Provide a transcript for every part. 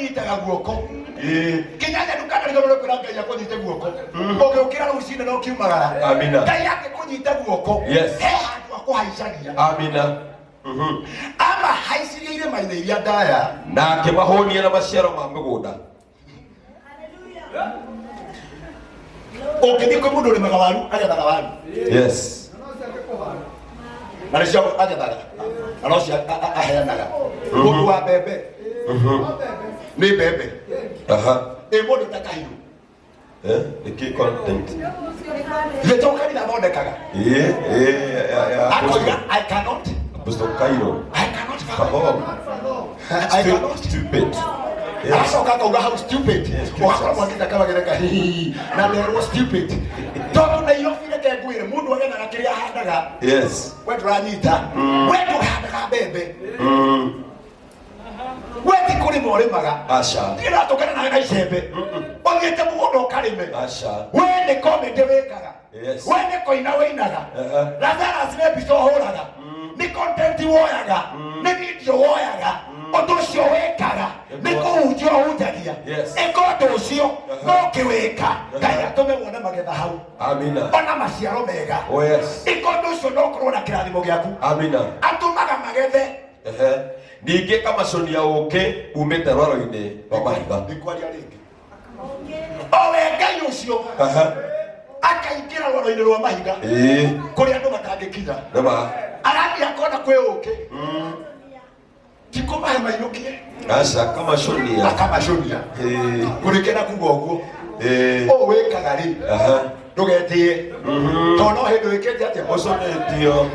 Akũnyitaga guoko. Kinyanya ndũkanariganĩrwo kwĩra Ngai akũnyite guoko. Ũgĩũkĩra rũcinĩ na ũkiumagara. Amina. Ngai angĩkũnyita guoko. Yes. He handũ akũhaicagia. Amina. Amahaicirie irĩma-inĩ iria ndaya. Na akĩmahũnia na maciaro ma mĩgũnda. Ũngĩthiĩ kwĩ mũndũ ũrĩmaga waru, agethaga waru. Yes. Na nĩcio agethaga. Na nocio aheanaga. Mũndũ wa mbembe. Nĩ mbembe. Aha. Ĩ mũndũ ta kahiũ. Eh, nĩkĩ content? Githĩ to kanitha athondekaga. Ĩĩ, ya Akoiga I cannot. Apostle Cairo. I cannot fathom. Perform. I cannot. Stupid. Yes. Aracoka akauga hau stupid. Yes, Ũgakora mwakĩte akabagereka hihihi na nderwo stupid. Tondũ Nairobi reke ngwĩre mũndũ agethaga kĩrĩa ahandaga. Yes. We ndũranyita. We ndũhandaga mbembe. We ti kũrĩma ũrĩmaga. Aca. Ndirĩ ndatũngana nawe na icembe. Ũthiĩte mũgũnda ũkarĩme. Aca. We nĩ comedy wĩkaga. Yes. We nĩ kũina wĩinaga. Aha. Lazarus nĩ mbica ũhũraga. Nĩ content woyaga. Nĩ video woyaga. Ũndũ ũcio wĩkaga nĩ kũhunjia ũhunjagia. Yes. Ĩka ũndũ ũcio no ũkĩwĩka Ngai atũme wone magetha hau. Amina. Ona maciaro mega. Oh yes. Ĩka ũndũ ũcio no ũkorwo na kĩrathimo gĩaku. Amina. Atũmaga magethe. Ehe. Ningĩ kamaconia ũkĩ umĩte rwaro-inĩ rwa mahiga. Ndikwaria rĩngĩ. O we Ngai ũcio Aha. akaingĩra rwaro-inĩ rwa mahiga Ĩĩ. kũrĩa andũ matangĩkinya. Nĩma. Arathiĩ akona kwĩ ũkĩ. Ti kũmahe mainũkie. Aca kamaconia. Akamaconia. Ĩĩ. Kũrĩkĩra kuga ũguo. Ĩĩ. Ũũ wĩkaga rĩ. Aha. Ndũgetĩe. Tondũ no hĩndĩ wĩkĩte atĩa? Ũconetio.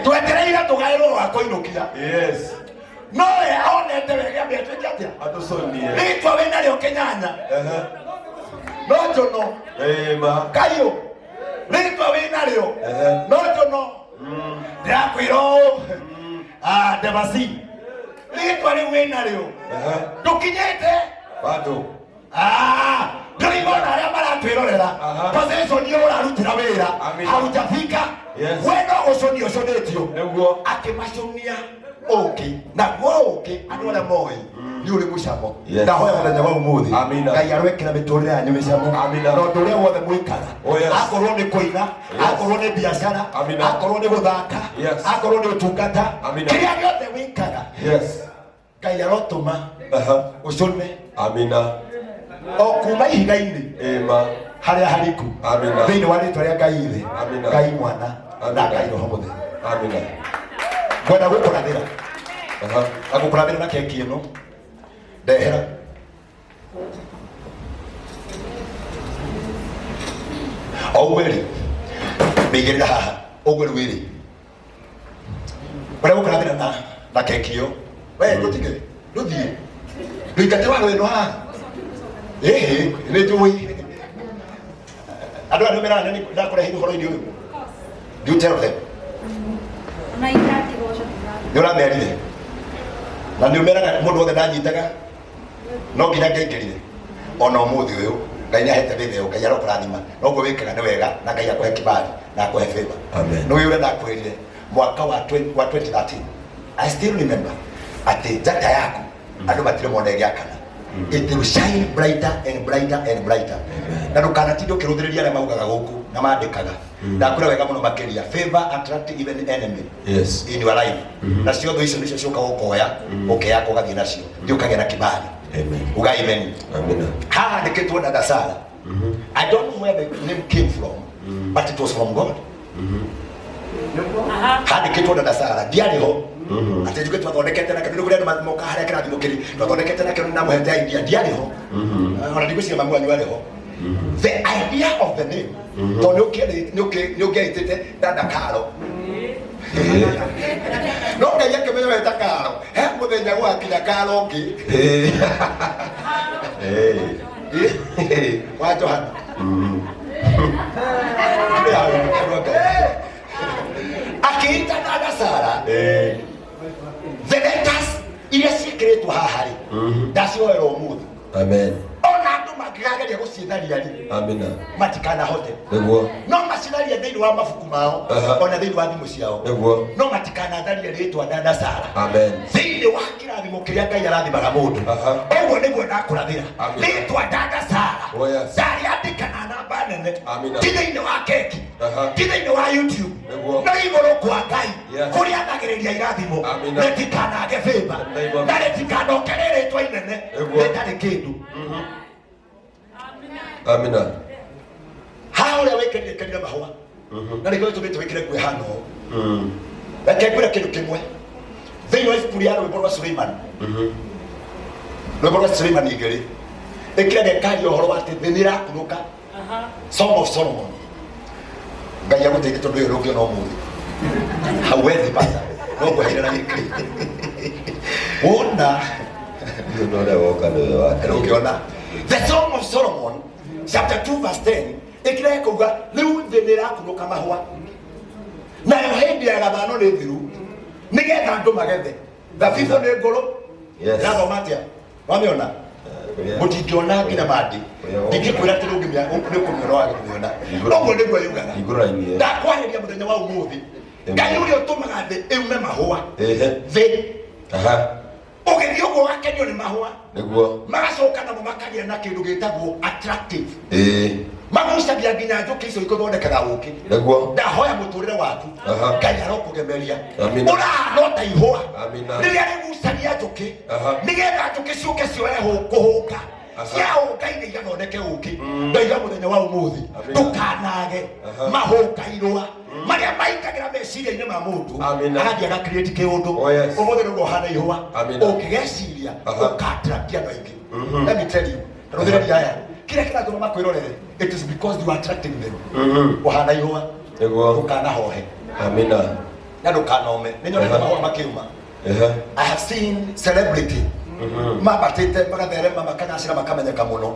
Twetereire tũgaĩrwo rwa kũinũkia. Yes. No we onete wega ambe atuĩke atĩa? Atũconie. Rĩtwa wĩnarĩo kĩnyanya. Ehe. No njono. Ĩĩ ma. Kayũ. Rĩtwa wĩnarĩo. Ehe. No njono. Ndĩrakwĩra ũũ. Ah, Devasi. Rĩtwa rĩu wĩnarĩo. Ehe. Ndũkinyĩte. Bado. Ah, ndũigona arĩa maratwĩrorera. Aha. Position iyo ũrarutĩra wĩra. Amina. Haujafika. Yes. We no gũconio ũconĩtio. Nĩguo. Akĩmaconia ũkĩ. Naguo ũkĩ andũ arĩa moĩ nĩ ũrĩ mũcamo. Yes. Ndahoya mũthenya wa ũmũthĩ. Amina. Ngai aroekĩra mĩtũrĩre yanyu mĩcamo. Amina. Na ũndũ ũrĩa wothe mwĩkaga. Oh, yes. Akorwo nĩ kũina, Yes. akorwo nĩ biacara, Amina. akorwo nĩ gũthaka, Yes. akorwo nĩ ũtungata, Amina. kĩrĩa gĩothe wĩkaga, Yes. Ngai arotũma Aha. ũcũne Amina. o kuma ihiga-inĩ Ĩĩ ma. harĩa hariku Amina. thĩinĩ wa rĩtwa rĩa Ngai Ithe, Amina. Ngai Mwana na Amina. Ngai Roho Mũtheru. Amina. Ngwenda gũkũrathĩra Aha. na gũkũrathĩra na keki ĩno ndehera o ũguo rĩ mĩigĩrĩra haha ũguo rĩu ĩrĩ ũrĩa gũkũrathĩra na keki ĩyo we ndũtige ndũthiĩ ndũingate waro ĩno haha ĩhĩ nĩ njũĩ andũ aya nĩ meraga nĩ ndakũrehe ũhoro-inĩ ũyũ. Do you tell them? Nĩ ũramerire na nĩ ũmeraga mũndũ wothe ndanyitaga no nginya ngaingĩrire ona ũmũthĩ ũyũ Ngai nĩ ahete favor ĩyo Ngai arokũrathima noguo wĩkaga nĩ wega na Ngai akũhe kibali na akũhe favor. Amen. Nĩ ũrĩa ndakwĩrire mwaka wa 2013 I still remember atĩ njata yaku andũ matirĩ mona ĩgĩakana. It will shine brighter and brighter and brighter. Na ndũkanatinde ũkĩrũthĩrĩria arĩa maugaga gũkũ na mandĩkaga. Ndakwĩra wega mũno makĩria favor attract even enemy Yes. in your life. Nacio thũ icio nĩcio ciũkaga ũkoya ũkeyaka ũgathiĩ nacio thiĩ ũkagĩa na kibali. Amen. Uga amen. Amina. Haha handĩkĩtwo dada Sara. I don't know where the name came from, but it was from God. Handĩkĩtwo dada Sara ndiarĩ ho atĩ njuge twathondekete nake nĩ kũrĩ andũ moka harĩa kĩrathimo kĩrĩ twathondekete nake na mũhete idea ndiarĩ ho ona ndigwĩciria mamu wanyu arĩ ho the idea of the name tondũ nĩ ũngĩaĩtĩte dada Karo no Ngai akĩmenya weta Karo he mũthenya gwakinya Karo ũngĩ Ĩĩ. wa Johana. Nĩ hau, andũ a Ngai. Akĩĩta dada Sara Ĩĩ. the letters iria ciĩkĩrĩtwo haha rĩ ndacioera ũmũthĩ Amen. ona andũ Mangĩkageria gũciĩtharia rĩ, Amina. matikanahote. Nĩguo. No macitharie thĩinĩ wa mabuku mao, ona thĩinĩ wa thimũ ciao, Nĩguo. no matikanatharie rĩtwa dada Sara Amen. thĩinĩ wa kĩrathimo kĩrĩa Ngai arathimaga mũndũ. Ũguo nĩguo ndakũrathĩra. Amina. Rĩtwa dada Sara Oh, yes. ndarĩandĩka na namba nene, Amina. ti thĩinĩ wa keki, ti thĩinĩ wa YouTube, Nĩguo. no igũrũ kwa Ngai kũrĩa athagĩrĩria irathimo. Amina. Rĩtikanage favor Nĩguo. na rĩtikanoke rĩ rĩtwa inene Nĩguo. rĩtarĩ kĩndũ. Amina. Haha ũrĩa wĩkĩrire kĩrire mahũa na nĩkĩo gĩtũmĩte wĩkĩre nguo ĩhana ũũ. Reke ngwĩre kĩndũ kĩmwe thĩinĩ wa ibuku rĩa Rwĩmbo rwa Suleiman, Rwĩmbo rwa Suleiman 2, ĩkĩraga ĩkaria ũhoro wa atĩ thĩ nĩ ĩrakunũka. Song of Solomon. Ngai agũteithie tondũ ũyũ ndũngĩona ũmũthĩ, hauwezi pata, no ngweheire na gĩkĩ wona. Ũyũ nĩ ũrĩa woka nĩwe wake. Ndũngĩona. The Song of Solomon chapter 2 verse 10 ĩkĩraga kuga rĩu thĩ nĩ ĩrakunũka mahũa, nayo hĩndĩ ya gathano nĩ thiru, nĩgetha andũ magethe thabibũ nĩ ngũrũ. Ĩrathoma atĩa? Wamĩona? Mũtingĩona nginya mandi. Ndingĩkwĩra atĩ nĩũkũmĩona wage kũmĩona. Ũguo nĩguo yugaga. Igũrũ-inĩ. Ndakwarĩria mũthenya wa ũmũthĩ, Ngai ũrĩa ũtũmaga thĩ ĩume mahũa, thĩ ũgĩthiĩ ũguo ũgakenio nĩ mahũa, magacoka namo makagĩa na kĩndũ gĩtagwo attractive, magucagia nginya njũkĩ icio ikũthondekaga ũkĩ. Ndahoya mũtũrĩre waku, Ngai arokũgemeria. Amina. Ũrahana ta ihũa Amina. rĩrĩa rĩgucagia njũkĩ, nĩgetha njũkĩ ciũke cioe kũhũnga, ciahũnga-inĩ igathondeke ũkĩ. Ndaiga mũthenya wa ũmũthĩ, Amina. ndũkanage mahũnga irũa marĩa maingagĩra meciria-inĩ ma mũndũ, Amina. agathiĩ agacreate kĩũndũ. Oh, yes. Ũmũthĩ nĩguo ũhana ihũa. Amina. Ũngĩgeciria, ũka-attract andũ aingĩ. Let me tell you, rũthĩrĩria aya kĩrĩa kĩratũma makwĩrorere, it is because you are attracting them. Ũhana ihũa. Ndũkanahohe Amina. Na ndũkanome. Nĩ nyonete mahũa makiuma. I have seen celebrity mambatĩte, magatherema, makagacĩra, makamenyeka mũno,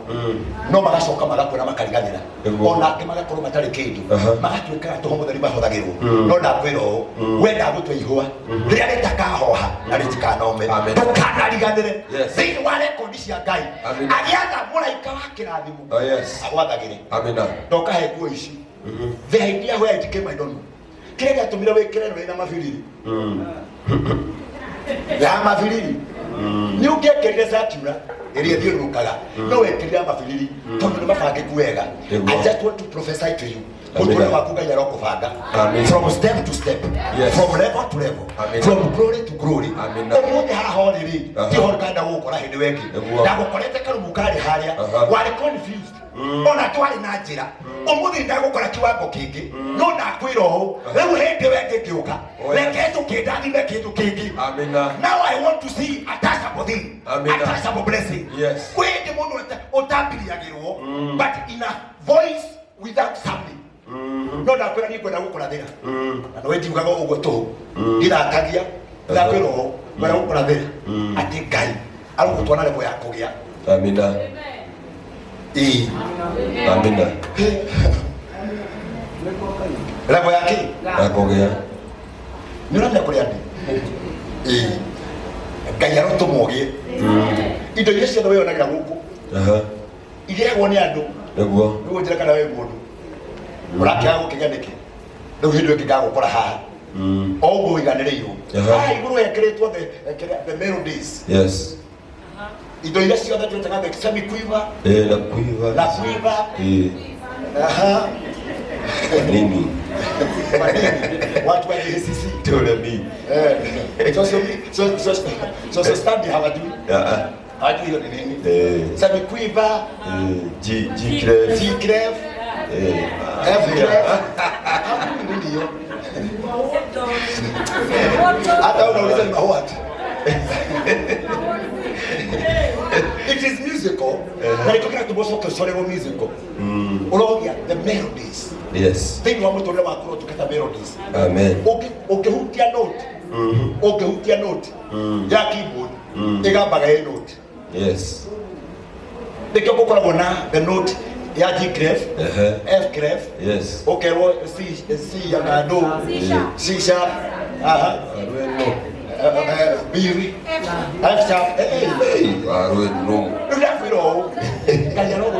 no magacoka magakũra, makariganĩra. Ona angĩ magakorwo matarĩ kĩndũ, magatuĩka tũhũ mũtheri mahũthagĩrwo. No ndakwĩra ũũ, we ndagũtua ihũa rĩrĩa rĩtakahoha na rĩtikanome. Amen. Ndũkanariganĩre thĩinĩ wa rekondi cia Ngai Amina. agĩatha mũraika wa kĩrathimo Oh, yes. agwathagĩre. Amina. Ndokahe nguo ici, the idea where it came, I don't know. Kĩrĩa gĩatũmire wĩkĩre rũrĩ na mabiriri ya mabiriri, nĩ ũngĩekĩrire satura ĩrĩa ĩthiũrũrũkaga, no wekĩrire mabiriri tondũ nĩ mabangĩku wega. I just want to prophesy to you, Amina. mũtũrĩre waku Ngai arokũbanga Amen. from step to step, from level to level, Amina. from glory to glory. Amina. Ũmũthĩ haha ũrĩ rĩ, ti ho kanda gũgũkora hĩndĩ wengĩ. Ndagũkorete karumu karĩ harĩa, warĩ confused, ona twarĩ na njĩra. Ũmũthĩ ndagũkora kiwango kĩngĩ, no ndakwĩra ũũ, rĩu hĩndĩ wengĩ ngĩũka, Oh, yes. reke njũkĩ ndathime kĩndũ kĩngĩ. Amina. Now I want to see a touchable thing, Amina. a touchable blessing. Kwĩ hĩndĩ mũndũ ũtambiriagĩrwo, but in a voice without sounding. No ndakwĩra niĩ ngwenda gũkũrathĩra, na nĩwe ndiugaga ũguo tũhũ, ndiratagia. Ndakwĩra ũũ, ngwenda gũkũrathĩra atĩ Ngai arũgũtwa na level ya kũgĩa. Amina. Ĩĩ. Amina. Level ya kĩ? Ya kũgĩa. Nĩ ũramenya kũrĩa ndĩ? Ĩĩ, Ngai arotũma ũgĩe indo iria ciothe wĩyonagĩra gũkũ, igĩagwo nĩ andũ. Nĩguo njĩra kana wĩ mũndũ ũrakĩaga gũkĩgĩa nĩkĩ. Rĩu hĩndĩ ĩngĩ ngagũkora haha o ũguo ũiganĩrĩirwo. Haha igũrũ hekĩrĩtwo the melodies, indo iria ciothe twĩtaga the semi quiver. Eh, na kuiva. Na quiver. Nini? Kwa nini watu wa JCC Tole mi. Social study hawajui, hawajui hiyo ni nini. Semi quiver. G G clef. G clef. F clef, hawajui nini hiyo. Hata unauliza ni what. It is musical, na nĩkĩo kĩratũma ũcoke ũcorerwo musical, ũrogia the melodies thĩinĩ wa mũtũrĩre waku, ũrotungata melodies. Amen. Ũngĩhutia note, ũngĩhutia note ya keyboard, ĩgambaga ĩ note. Nĩkĩo gũkoragwo na the note ya G clef, F clef, ũkerwo C, C ya kando, C sharp, aha. Arweno. B, F sharp. Hey, arweno. Rĩu ndakwĩra ũũ, Ngai arogũ